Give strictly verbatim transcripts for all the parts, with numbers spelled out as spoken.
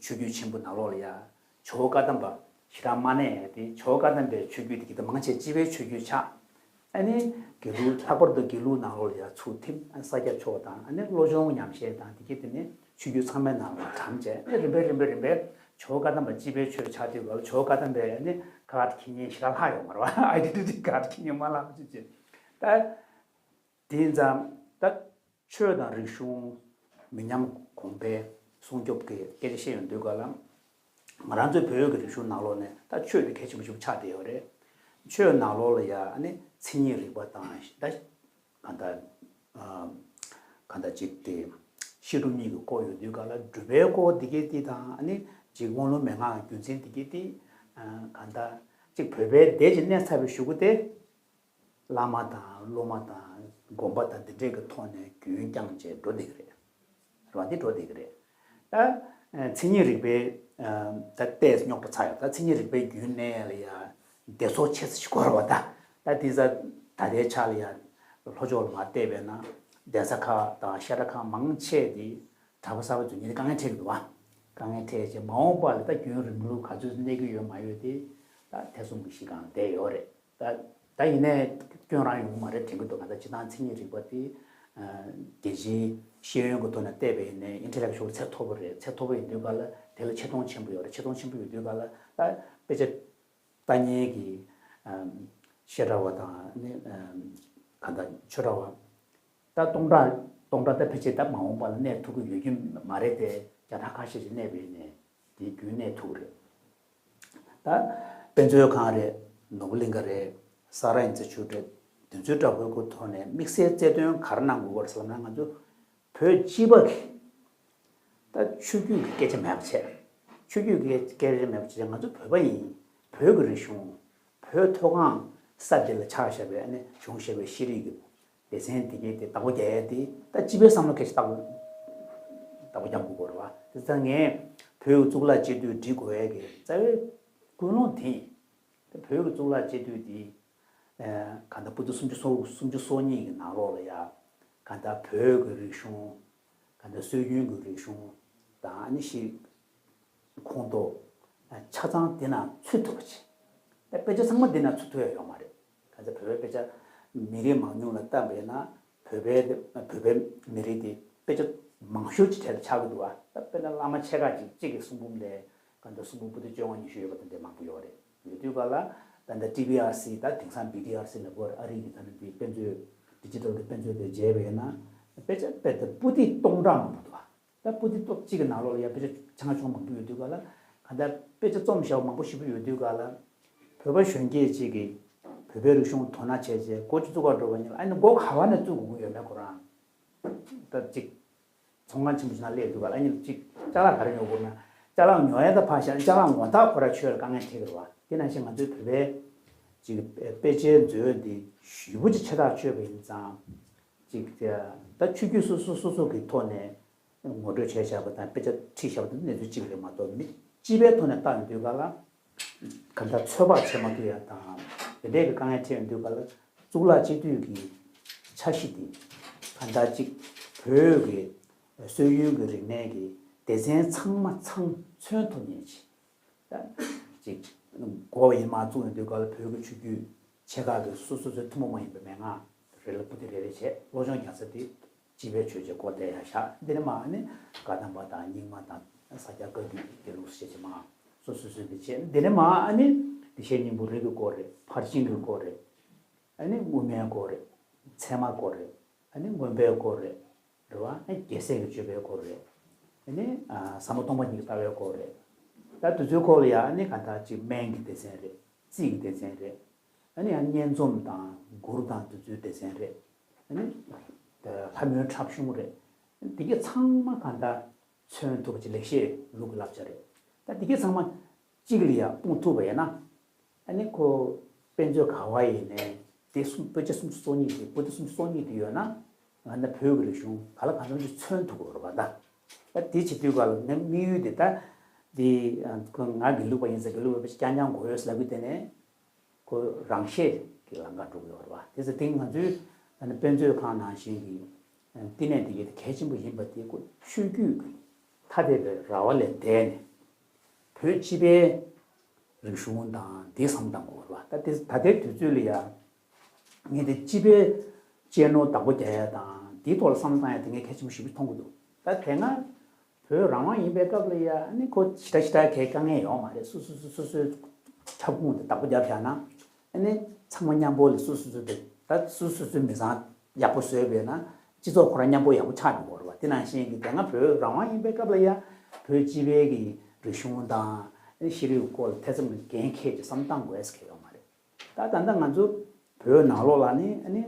ཆོས་བརྒྱུད་ཆེན་པོ་ནང་ལོགས་ལ་ཡ། ཇོ་བོ་བཀའ་གདམས་པ་ཞེ་དྲག་མ་གནས་ཏེ། ཇོ་བོ་བཀའ་གདམས་པའི་ཆོས་བརྒྱུད་དེ་གི་ད་མང་ཆེ་སྤྱི་པའི་ཆོས་བརྒྱུད་ཆགས། ཨ་ནི་དགེ་ལུགས། ལྷག་པར་དུ་དགེ་ལུགས་ནང་ལོགས་ལ་ཡ་ཚུར་ཐིམ། ཨ་ནི་ས་སྐྱ་ཆོས་དང་། ཨ་ནི་བློ་སྦྱོང་ཉམས་བཞེས་དང་། དེ་གི་དེ་ནི་ཆོས་བརྒྱུད་ཚང་མའི་ནང་ལ་གྲམ་བྱས། ཨ་ནི་རིམ་པས་རིམ་པས་རིམ་པས་ཇོ་བོ་བཀའ་གདམས་པ་སྤྱི་པའི་ཆོས་ཆགས་དུས་སྐབས་ལ། ཇོ་བོ་བཀའ་གདམས་པའི་ཨ་ནི་ཁ་ཁ་ཁྱེར་མཁན་ཞེ་དྲག་ལྷག་ཡོད་མ་རེད་བ། ཨའི་ཌེན་ཊི་ཊི་ཁ་ཁ་ཁྱེར་མཁན་མ་ལྷག་པ་ཅིག་བྱས། ད། དེ་ཡིན་ཙང་ད་ཆོས་དང་རིག་གཞུང་མི་ཉམས་གོང་འཕེལ་སྲུང་སྐྱོབ་ཀྱི་སྐད་ཆ་བཤད་ཡོང་དུས་སྐབས་ལ། ང་རང་ཚོའི་བོད་ཀྱི་རིག་གཞུང་ནང་ལོགས་ནས་ད་ཆོས་དེ་གལ་ཆེན་པོ་ཞིག་ཆགས་བསྡད་ཡོད་རེད། ཆོས་ནང་ལོགས་ལ་ཡ་ཨ་ནི་མཚན་ཉིད་རིག་པ་དང་། ད་གང་ལྟར་ཨ་གང་ལྟར་ཅིག་དེ་བཤད་སྒྲུབ་གཉིས་ཀྱི་སྐོར་ཡོད་དུས་སྐབས་ལ། སྒྲུབ་པའི་སྐོར་འདི་གའི་དེ་དང་། ཨ་ནི་ཅིག་དབང་ལུང་མན་ངག་གི་རྒྱུ་མཚན་འདི་གའི་དེ། ཨ་གང་ལྟར་ཅིག་བོད་པའི་འདས་ཀྱི་གནས་ཚ་བའི་གཞུག་གུ་དེ། བླ་མ་དང་སློབ་མ་དང་སྒོམ་པ་དང་འདི་འདྲས་ཀྱི་ཐོག་ནས་རྒྱུན་བསྐྱངས་བྱས་འགྲོ་བསྡད་ཀྱི་རེད། རེད་བ། འདི་འགྲོ་བསྡད་ཀྱི་རེད། ད་ཨ་མཚན་ཉིད་རིག་པའི་ཨ་ད་ལྟས་རྙོག་དྲ་ཚ་ཡོད། ད་མཚན་ཉིད་རིག་པའི་རྒྱུན་གནས་ལ་ཡ་སྡེ་ཚོགས་ཆེ་ས་ཞིག་དགོས་རེད་བ། ད་ད་དེ་ས་ད་ལྟའི་ཆ་ལ་ཡ་ལྷོ་ཕྱོགས་ལ་མར་བལྟས་པས་ན། གདན་ས་ཁག་དང་བཤད་གྲྭ་ཁག་མང་ཆེ་དེ་གྲྭ་པ་གསར་པ་འཛུལ་མཁན་དེ་དཀའ་ངལ་འཕྲད་ཀྱི་འདུག་བ། དཀའ་ངལ་འཕྲད་བྱས། མ་འོངས་པ་ལ་ད་རྒྱུན་རིང་ལུགས་ག་ཚོད་གནས་ཀྱི་ཡོད་མ་ཡོད་དེ་ད་ཐེ་ཚོམ་གྱི་གཞི་སྒང་ལ་བསྡད་ཡོད་རེད། ད་ད་ཡིན་ནའི་སྐྱོན་རང་ཡོང་གི་མ་རེད་དྲན་གྱི་འདུག། གང་ལྟར་སྤྱིར་བཏང་མཚན་ཉིད་རིག་པ་དེ་ཨ་རྒྱལ་སྤྱིའི་ཤེས་ཡོན་གྱི་ཐོག་ནས་བལྟས་པ་ཡིན་ནའི་ཨིན་ཊེ་ལེག་ཅུ་ཨལ་ཚད་མཐོ་པོ་རེད། ཚད་མཐོ་པོ་ཡིན་དུས་སྐབས་ལ་དེ་ལ་ཆེ་མཐོང་ཆེན་པོ་ཡོད་རེད། ཆེ་མཐོང་ཆེན་པོ་ཡོད་དུས་སྐབས་ལ་ད་དཔེ་ཆ་ལྟ་མཁན་གྱི་ཨ་བཤད་གྲྭ་བ་དང་། ཨ་ནི་ཨ་གང་ལྟར་ཆོས་གྲྭ་བ། ད་སྟོང་ཕྲག་སྟོང་ཕྲག་ད་ཕལ་ཆེར་ད་མ་འོངས་པ་ལ་གནས་ཐུབ་ཀྱི་ཡོད་ཀྱི་མ་རེད་དེ། བརྒྱ་ཕྲག་ཁ་ཤས་ཤིག་གནས་པ་ཡིན་ནའི་དེ་རྒྱུན་གནས་ཐུབ་ཀྱི་རེད། ད་དཔེ་མཛོད་ཁང་རེད། ནོར་བུ་གླིང་ག་རེད། ས་རཱ་ཨིན་སི་ཊི་ཅུཊ་རེད། དེ་ཚོའི་འདྲ་པོའི་གི་ཐོག་ནས་དམིགས་བསལ་རྩལ་འདོན་ག་རེ་གནང་དགོས་ཀྱི་རེད་ཟེར་ལབ་ན། ང་ཚོ་བོད་སྤྱི་པ་གི་ད་ཆོས་བརྒྱུད་ཀྱི་སྐད་ཆ་མེད་པ་བྱས། ཆོས་བརྒྱུད་ཀྱི་སྐད་ཆ་མེད་པ་བྱས། ང་ཚོ་བོད་པ་ཡིན། བོད་ཀྱི་རིག་གཞུང་། བོད་མཐོ་སྒང་ས་འདི་ལ་ཆགས་བཞག་པའི། ཨ་ནི་བྱུང་བཞག་པའི་ཤེས་རིག་གི་སྡེ་ཚན་འདི་གའི་དེ་བདག་པོ་རྒྱག་ཡས་དེ་ད་སྤྱི་པའི་བསམ་བློ་གལ་ཆེ་བདག་པོ་བདག་པོ་རྒྱག་དགོས་ཀྱི་རེད་བ། དེ་ཙང་ངས་བོད་ཀྱི་གཙུག་ལག་སྤྱི་འཐུས་འགྲིག་དགོས་ཡས་ཀྱི་རྩ་བའི་ཀུན་སློང་དེ་ཡིན། ད་བོད་ཀྱི་གཙུག་ལག་སྤྱི་འཐུས་འདི་ཨ་གང་ལྟར་པོ་ཏི་སུམ་ཅུ་སོ་སུམ་ཅུ་སོ་གཉིས་ཀྱི་ནང་ལོགས་ལ་ཡ་གང་ལྟར་བོད་ཀྱི་རིག་གཞུང་། གང་ལྟར་སྲོལ་རྒྱུན་གྱི་རིག་གཞུང་དང་། ཨ་ནི་ཤི་ཁོངས་གཏོགས་ཆ་ཚང་དེ་ནང་ཚུད་ཐུབ་པ་བྱེད། ད་དཔེ་ཆ་ཚང་མ་དེ་ནང་ཚུད་ཐུབ་ཡ་ཡོད་མ་རེད། གང་ལྟར་བོད་པའི་དཔེ་ཆ་མི་རིགས་མང་ཉུང་ལ་བལྟས་པ་ཡིན་ན། བོད་པའི་བོད་པའི་མི་རིགས་དེ་དཔེ་ཆ་མང་ཤོས་ཀྱི་གྲས་ལ་ཆགས་ཀྱི་འདུག་བ། ད་དཔེར་ན་བླ་མ་ཆེ་ཁག་ཅིག་གཅིག་གི་གསུང་འབུམ་ལས་གང་ལྟར་གསུང་འབུམ་པོ་ཏི་བཅོ་ལྔ་ཉི་ཤུ་ཡོད་པ་དེ་འདྲ་མང་པོ་ཡོད་རེད། ཡོད་དུས་ག་ལ་ད་ལྟ་ཊི་བི་ཨར་སི། ད་དེང་སང་བི་ཊི་ཨར་སི་ལབ་དགོས་རེད། ཨ་རི་གི་ད་ནི་དེ་དཔེ་མཛོད། ཌི་ཇི་ཊལ་གྱི་དཔེ་མཛོད་དེ་མཇལ་བ་ཡིན་ན། དཔེ་ཆ་དཔེ་ད་པོ་ཏི་སྟོང་ཕྲག་མང་པོ་འདུག་བ། ད་པོ་ཏི་སྟོང་གཅིག་གི་ནང་ལོགས་ལ་ཡ་དཔེ་ཆ་ཆུང་ང་ཆུང་མང་པོ་ཡོད་དུས་ག་ལ། གང་ལྟར་དཔེ་ཆ་རྩོམ་བཞག་པ་མང་པོ་ཞེ་པོ་ཡོད་དུས་ག་ལ། བོད་པ་གཞོན་སྐྱེས་གཅིག་གིས་བོད་པའི་རིག་གཞུང་དོ་སྣང་བྱས་བྱས་འགོ་ཅིག་བཙུགས་ག་འགྲོ་བ་ཡིན་ན། ཨ་ནི་འགོ་ག་བ་ནས་བཙུགས་དགོས་ཀྱི་ཡོད་མེད་ཁོ་རང་ད་གཅིག་ཚོང་ཁང་ཆེན་པོ་ཞིག་ནང་སླེབས་འདུག་ག་ལ། ཨ་ནི་ཅིག་ཅ་ལག་ག་རེ་ཉོ་དགོས་ན། ཅ་ལག་ཉོ་ཡ་ད་ཕར་བཞག། ཅ་ལག་ངོ་རྟགས་ཁོ་རང་ཆོད་ལ་དཀའ་ངལ་འཕྲད་ཀྱི་རེད་བ། དེ་ནང་བཞིན་ང་ཚོའི་བོད་པའི་ཅིག་དཔེ་ཆའི་མཛོད་འདི་ཞེ་པོ་ཅིག་ཆེ་ཐག་ཆོད་པ་ཡིན་ཙང་། ཅིག་ད་ཆོས་བརྒྱུད་སོ་སོ་སོ་སོ་གི་ཐོག་ནས་ངོ་སྤྲོད་བྱས་བཞག་པ་དང་། དཔེ་ཆ་ཁྲིད་བཞག་པ་དང་། གནས་ཚུལ་གཅིག་རེད་མ་གཏོགས། མི་སྤྱི་པའི་ཐོག་ནས་བལྟ་ཡོང་དུས་ག་ལ། གང་ལྟར་ཚོད་དཔག་བྱེད་མ་ཐུབ་ཡ་དང་། དེ་འདྲའི་གི་དཀའ་ངལ་འཕྲད་ཡོང་དུས་ག་ལ། གཙུག་ལག་སྤྱི་འཐུས་ཀྱི་འཆར་གཞི་འདི་གང་ལྟར་ཅིག་བོད་ཀྱི་སྲོལ་རྒྱུན་གྱི་རིག་གནས་ཀྱི་སྡེ་ཚན་ཚང་མ་ཚང་མཚོན་ཐུབ་མཁན་ཅིག་ད་ཅིག་འགོ་བ་ཡིན་མ་བཙུགས་ཡོང་དུས་ག་ལ། བོད་ཀྱི་ཆོས་བརྒྱུད་ཆེ་ཁག་གི་སོ་སོ་སོའི་ཐུན་མོང་མ་ཡིན་པའི་མན་ངག་རེ་ལ་པོ་ཏི་རེ་རེ་བྱས། སློབ་སྦྱོང་རྒྱག་ས་དེ་སྤྱི་པའི་ཆོས་བྱེད་སྐོར་དེ་ཡང་བཞག། འདི་ནས་མར་ཨ་ནི་བཀའ་གདམས་པ་དང་རྙིང་མ་དང་། ས་སྐྱ་བཀའ་བརྒྱུད་དགེ་ལུགས་ཞེས་བྱས་མ་སོ་སོ་སོ་སོ་བྱས། འདི་ནས་མར་ཨ་ནི་བདེ་གཤེགས་སྙིང་པོ་རིགས་ཀྱི་སྐོར་རེད། ཕར་ཕྱིན་གྱི་སྐོར་རེད། ཨ་ནི་དབུ་མའི་སྐོར་རེད། ཚད་མ་སྐོར་རེད། ཨ་ནི་མངོན་པའི་སྐོར་རེད། རེད་བ། ཨ་ནི་རྒྱལ་སྲས་ཀྱི་སྤྱོད་པའི་སྐོར་རེད། ཨ་ནི་ཨ་ཟབ་མོ་སྟོང་པ་ཉིད་ཀྱི་ལྟ་བའི་སྐོར་རེད། ད་དེ་ཚོའི་སྐོར་ལ་ཡང་ཨ་ནི་གང་ལྟར་ཅིག་སྨན་གྱི་སྡེ་ཚན་རེད། རྩིས་ཀྱི་སྡེ་ཚན་རེད། ཨ་ནི་ཡང་སྙན་རྩོམ་དང་མགུར་དང་དེ་ཚོའི་སྡེ་ཚན་རེད། ཨ་ནི་ལྷ་མོའི་འཁྲབ་གཞུང་རེད། འདི་ག་ཚང་མ་གང་ལྟར་མཚོན་ཐུབ་པ་ཅིག་ལེགས་བཤད་ལུགས་ཀྱི་བསླབ་བྱ་རེད། ད་འདི་ག་ཚང་མ་གཅིག་ལ་ཡ་སྤུངས་ཐུབ་པ་ཡིན་ན། ཨ་ནི་ཁོ་དཔེ་མཛོད་ག་བ་ཡིན་ནའི་དེ་གསུམ། དཔེ་ཆ་སུམ་ཅུ་སོ་གཉིས་དེ། པོ་ཏི་སུམ་ཅུ་སོ་གཉིས་དེ་ཡོད་ན། ང་ཚོ་བོད་ཀྱི་རིག་གཞུང་ག་ལ་གང་འཚམ་ཅིག་མཚོན་ཐུབ་ཀྱི་རེད་པ། ད་ད་དེ་བྱེད་དུས་ག་ལ་ངའི་དམིགས་ཡུལ་དེ། ད་འདི་ཁོ་ང་དགེ་ལུགས་པ་ཡིན་ཟེར། དགེ་ལུགས་པ་དཔེ་ཆ་རྐྱང་རྐྱང་དགོས་ཡོད་ཟེར་ལབ་ཀྱི། དེ་ནས་ཁོ་རང་ཤེས་ཀྱི་ལམ་ཁ་འགྲོ་གི་ཡོད་རེད་པ། དེ་ཚེ་དེ་ང་ཚོའི་ཨ་ནི་དཔེ་མཛོད་ཁང་ནང་བཞིན་གྱི་བསྟི་གནས་དེ་གའི་གལ་ཆེན་པོ་ཡིན་པ་དེ། ཁོ་ཆོས་བརྒྱུད་ཀྱི་ཐ་དད་པའི་ར་བ་ལས་འདས་ནས། བོད་སྤྱི་པའི་རིག་གཞུང་དང་དེ་བསམ་བཏང་དགོས་པ་རེད་བ། ད་དེ་ད་ལྟའི་དུས་ཚོད་ལ་ཡ་ངས་དེ་སྤྱི་པའི་གཅེས་ནོར་བདག་པོ་རྒྱག་ཡ་དང་དེའི་ཐོག་ལ་བསམ་བཏང་ཡ་དེ་ངས་གལ་ཆེན་པོ་ཞེ་པོ་མཐོང་གི་འདུག་ད་དེ་སྔ་བོད་རང་དབང་ཡིན་པའི་སྐབས་ལ་ཡ་ཨ་ནི་ཁོ་ཞེ་དྲག་ཞེ་དྲག་གའི་དཀའ་ངལ་ཡོད་མ་རེད། སོ་སོ་སོ་སོ་སོའི་ཁྱབ་ཁོངས་དེ་བདག་པོ་རྒྱབ་བཞག་ན་ཨ་ནི་ཚང་མ་མཉམ་པོ་ལ་སོ་སོ་སོ་དེ་ད་སོ་སོ་སོའི་མི་ཚང་ཡག་པོ་བཟོས་པས་ན་སྤྱི་ཚོགས་ཁོ་རང་མཉམ་པོ་ཡག་པོ་ཆགས་འགྲོ་གི་རེད་བ། དེ་ནང་བཞིན་གྱི་དེ་སྔ་བོད་རང་དབང་ཡིན་པའི་སྐབས་ལ་ཡ་བོད་སྤྱི་པའི་གི་རིག་གཞུང་དང་ཤེས་རིག་སྐོར་ལ་ཐེ་ཚོམ་གྱི་འགན་འཁྱེར་གྱི་བསམ་བཏང་དགོས་ཟེར་མཁན་ཡོད་མ་རེད། ད་ད་ལྟ་ང་ཚོ་བོད་ནང་ལོགས་ལ་ནི་ཨ་ནི་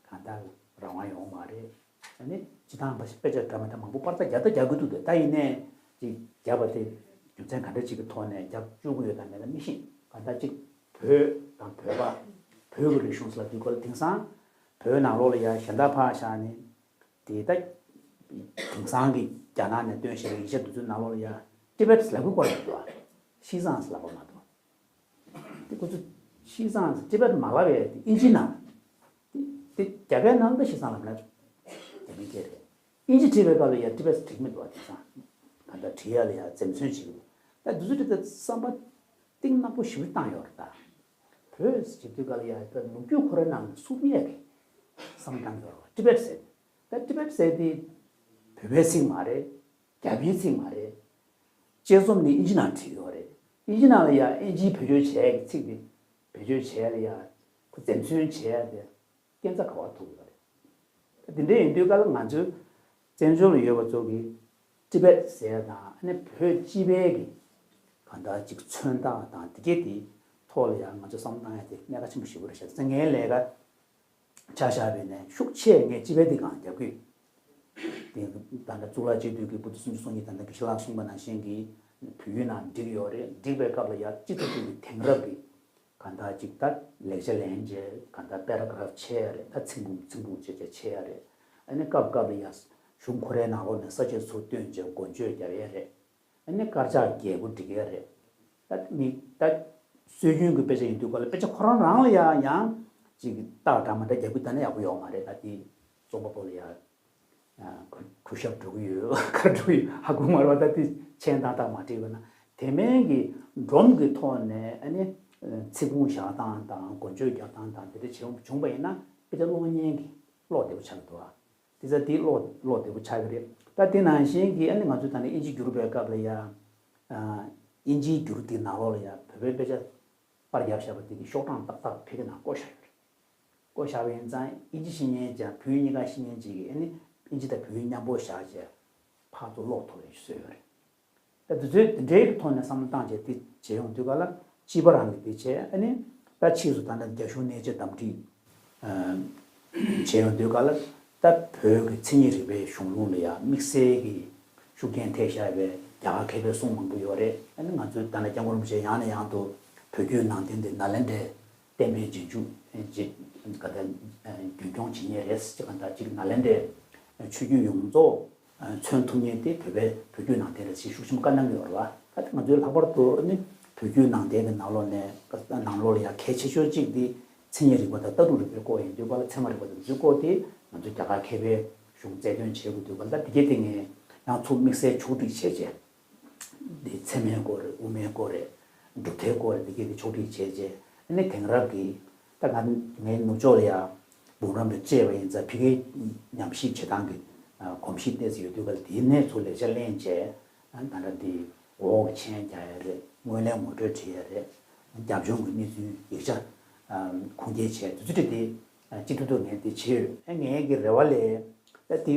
གང་ལྟར་རང་དབང་ཡོད་མ་རེད། ཨ་ནི་སྤྱི་བཏང་དཔེ་ཆ་འདྲ་མི་འདྲ་མང་པོ་པར་རྟགས་རྒྱག་ད་རྒྱག་གི་འདུག་ད་ཡིན་ནའི་ཅིག་རྒྱབ་པ་དེ་རྒྱུ་མཚན་ག་འདྲ་ཅིག་གི་ཐོག་ནས་རྒྱབ་བཅུག་གི་ཡོད་དམ་མེད་དམ་མི་ཤེས། གང་ལྟར་ཅིག་བོད་དང་བོད་པ་བོད་ཀྱི་རིག་གཞུང་ཟེར་ལབ་དུས་སྐབས་ལ་དེང་སང་བོད་ནང་ལོགས་ལ་ཡ་གཞན་དག་ཕར་བཞག་ནས་དེ་ལྟ་དེང་སང་གི་རྒྱ་ནག་ནས་བཏོན་བཞག་པའི་ཡིག་ཆ་དེ་ཚོའི་ནང་ལོགས་ལ་ཡ་ཏི་བེད་ལབ་གི་ཀོ་རེད་འདུག་ཤི་ཙང་ལབ་པ་མ་གཏོགས། དེ་ཁོ་ཚོ་ཤི་ཙང་ཏི་བེད་མ་ལབ་པའི་དེ་ཨིན་ཇི་ནང་དེ་དེ་རྒྱ་སྐད་ནང་ད་ཤི་ཙང་ལབ་ན་རྒྱ་མིའི་སྐད་རེད། ཨིན་ཇི་བྲིས་པའི་སྐབས་ལ་ཡ་ཏི་བེད་བྲིས་མི་འདུག་བ། དེང་སང་གང་ལྟར་བྲིས་ཡ་ལ་ཡ་འཛེམ་ཟོན་བྱེད་ཀྱི་འདུག་ད་དེ་ཚོ་དེ་ད་བསམ་པ་གཏིང་ནག་པོ་ཞེ་པོ་བཏང་ཡོད་རེད་ད། བོད་ཟེར་དུས་སྐབས་ལ་ཡ་ད་ལོ་རྒྱུས་ཁོ་རའི་ནང་ནས་སུབ་ཡས་ཀྱི་བསམ་བཏང་ཡོད་རེད་བ། ཏི་བེད་ཟེར་ད་ཏི་བེད་ཟེར་དེ་བོད་པའི་ཚིག་མ་རེད། རྒྱ་མིའི་ཚིག་མ་རེད། དཔྱད་རྩོམ་ནི་ཨིན་ཇི་ནང་བྲིས་ཡོད་རེད། ཨིན་ཇི་ནང་ལ་ཡང་ཨིན་ཇིའི་བེད་སྤྱོད་བྱས་ཀྱི་ཚིག་དེ་བེད་སྤྱོད་བྱས་ལ་ཡང་ཁོ་འཛེམ་ཟོན་བྱས་ཏེ་སྐྱོན་ཆ་ག་བ་ཐུག་ཡོད་རེད། དེ་འདྲ་ཡིན་དུས་ག་ལ་ང་ཚོའི་བཙན་བྱོལ་ལ་ཡོད་པ་ཚོ་གི་ཏི་བེད་ཟེར་ཡ་དང་ཨ་ནི་བོད་སྤྱི་པའི་གི་གང་ལྟར་ཅིག་མཚོན་རྟགས་དང་དེ་གས་དེ་ཐོག་ལ་ཡང་ང་ཚོ་བསམ་བློ་བཏང་ཡ་དེ་གནད་འགག་ཆེན་པོ་ཞེ་པོ་རེད་ཤག་ངའི་ལས་ཀ་ཆ་བཞག་པ་ཡིན་ན་ཤུགས་ཆེ་ངས་སྤྱི་པའི་སྡིགས་སྒང་རྒྱབ་ཀྱི་ཡོད། དེ་ད་ལྟ་གཙུག་ལག་སྤྱི་འཐུས་ཀྱི་བོད་དུ་སུམ་ཅུ་སོ་གཉིས་ད་ལྟ་དགེ་བཤེས་ལགས་གསུངས་པ་ནང་བཞིན་གྱི་བོད་ཡིག་ནང་བསྒྲིགས་ཡོད་རེད། བསྒྲིགས་པའི་སྐབས་ལ་ཡ་སྤྱི་འཐུས་ཀྱི་དེང་རབས་ཀྱི་གང་ལྟར་ཅིག་ད་ལེགས་ཆ་ལེན་བྱས་གང་ལྟར་པེ་ར་གྷ་རབ་ཕྱེ་ཡ་རེད། ད་ཚིག་འབུམ་ཚིག་འབུམ་བྱས་བྱས་ཕྱེ་ཡ་རེད། ཨ་ནི་སྐབས་སྐབས་ལ་ཡ་གཞུང་ཁོ་རའི་ནང་ལོགས་ནས་ས་བཅད་ཚུར་བཏོན་བྱས་འགོ་བརྗོད་རྒྱབ་ཡ་རེད། ཨ་ནི་དཀར་ཆག་རྒྱས་པོ་འབྲི་གི་རེད། ད་མི་ད་སྲོལ་རྒྱུན་གྱི་དཔེ་ཆ་ཡིན་དུས་ག་ལ་དཔེ་ཆ་ཁོ་རང་རང་ལ་ཡང་ཡང་ཅིག་རྟགས་འདྲ་མི་འདྲ་རྒྱབ་ཀྱི་ད་ནི་ཡག་པོ་ཡོད་མ་རེད། ད་དེ་རྩོམ་པ་པོ་ལ་ཡང་གུ་གུ་ཞབས་འགྲོ་གི་ཡོད་ག་འགྲོ་གི་ཡོད་ཧ་གོ་མ་རེད་བ། ད་དེ་མཆན་བཏང་སྟངས་མ་འགྲིག་པ་ན་དེ་མིན་གྱི་སྒྲོམ་གྱི་ཐོག་ནས་ཨ་ནི་ཚིག་ཁུངས་བཞག་སྟངས་དང་འགོ་བརྗོད་རྒྱག་སྟངས་དང་དེ་འདྲ་བྱུང་བྱུང་པ་ཡིན་ན་དཔེ་ཆ་ཀློག་མཁན་གྱི་ཀློག་བདེ་པོ་ཆགས་ཀྱི་འདུག་ཨ། དེ་ཚ་དེ་ཀློག་ཀློག་བདེ་པོ་ཆགས་ཀྱི་རེད། ད་དེ་ནང་བཞིན་གྱི་ཨ་ནི་ང་ཚོས་ད་ནི་ཨིན་ཇི་བསྒྱུར་བའི་སྐབས་ལ་ཡ། ཨ། ཨིན་ཇིའི་བསྒྱུར་དེའི་ནང་ལོགས་ལ་ཡ་བོད་པའི་དཔེ་ཆ་པར་བརྒྱབ་བཞག་པ་དེ་གི་ཤོག་གྲངས་ཏག་ཏག་ཕ་གི་ནང་བཀོད་བཞག་ཡོད་རེད། བཀོད་བཞག་པ་ཡིན་ཙང་ཨིན་ཇི་ཤེས་མཁན་ཅན་བོད་ཡིག་གཉིས་ཀ་ཤེས་མཁན་ཅིག་གིས་ཨ་ནི་ཨིན་ཇི་དང་བོད་ཡིག་མཉམ་པོ་བཞག་བྱས་ཕར་ཚུར་ཀློག་ཐུབ་པའི་བཟོས་ཡོད་རེད། ད་དུས་ཚོད་འདི་འདྲའི་ཐོག་ནས་བསམ་བློ་བཏང་བྱས་དེ་བྱེད་ཡོང་དུས་ག་ལ་སྤྱི་པ་རང་གི་དེ་བྱས་ཨ་ནི་ད་ཕྱིས་སུ་ད་ལྟ་རྒྱ་གཞུང་གནད་བཅའ་དམ་ཁྲིད་བྱེད་ཡོང་དུས་ག་ལ་ད་བོད་ཀྱི་མཚན་ཉིད་རིག་པའི་གཞུང་ལུགས་ལ་ཡང་དམིགས་བསལ་གྱི་ཤུགས་རྐྱེན་ཐེབས་བཞག་པའི་རྒྱ་གར་མཁས་པའི་གསུང་མང་པོ་ཡོད་རེད། ཨ་ནི་ང་ཚོའི་ད་ལྟ་སྐྱབས་མགོན་རིན་པོ་ཆེ་ཡང་ནས་ཡང་དུ་བོད་བརྒྱུད་ནང་བསྟན་དེ་ནཱ་ལེནྡྲའི་བསྟན་པའི་རྗེས་འཇུག་ཅིག་ག་ད་རྒྱུན་སྐྱོང་བྱེད་མཁན་རེད་ཅེས་ག་ད་ཅིག་ནཱ་ལེནྡྲའི་ཆོས་བརྒྱུད་ཡོངས་རྫོགས་མཚོན་ཐུབ་མཁན་དེ་བོད་པའི་བོད་བརྒྱུད་ནང་བསྟན་རེད་ཅེས་ཤུགས་ཆེན་པོ་བཀའ་གནང་གི་ཡོད་རེད་བ། ད་ང་ཚོའི་ལྷག་པར་དུ་ནི་བོད་བརྒྱུད་ནང་བསྟན་གྱི་ནང་ལོགས་ནས་ནང་ལོགས་ལ་ཡང་གལ་ཆེ་ཤོས་གཅིག་དེ་མཚན་ཉིད་རིག་པ་དང་ལྟ་གྲུབ་རིག་པའི་སྐོར་ཡིན་དུས་པ་ལ་ཚད་མ་རིག་པ་དང་འདི་ཚོའི་སྐོར་དེ་ང་ཚོ་རྒྱ་གར་མཁས་པའི་གཞུང་རྩལ་འདོན་བྱེད་དགོས་དུས་པ་ལ་ད་དེ་གའི་སྟེང་ནས་ཡང་ཚུར་དམིགས་བསལ་ཕྱོགས་སྒྲིག་བྱས་རྗེས། འདི་ཚད་མའི་སྐོར་རེད། དབུ་མའི་སྐོར་རེད། གྲུབ་མཐའི་སྐོར་རེད། འདི་གས་དེ་ཕྱོགས་སྒྲིག་བྱས་རྗེས་ཨ་ནི་དེང་རབས་ཀྱི་ད་ང་ངའི་ནུབ་ཕྱོགས་ལ་ཡ་འབུམ་རམས་པ་བཅས་པ་ཡིན་ཙང་ཕ་གིའི་ཉམས་ཞིབ་བྱེད་སྟངས་ཀྱི་གོམས་གཤིས་ཏོག་ཙམ་ཡོད་དུས་ག་ལ་དེའི་གནས་ཚུལ་ལེགས་ཆ་ལེན་བྱས་ད་ལྟ་འདི་འོག་གི་མཆན་རྒྱག་ཡ་རེད། སྔོན་གླེང་ངོ་སྤྲོད་བྲིས་ཡ་རེད། རྒྱབ་ལྗོངས་ཀྱི་གནས་ཚུལ་ཡིག་ཆ་ཁུངས་སྐྱེལ་བྱས་དུས་ཚོད་དེ་སྤྱི་འཐུས་ཐོག་ངས་འདི་བྱས་ཡོད། ངའི་གི་རེ་བ་ལས་ད་དེ།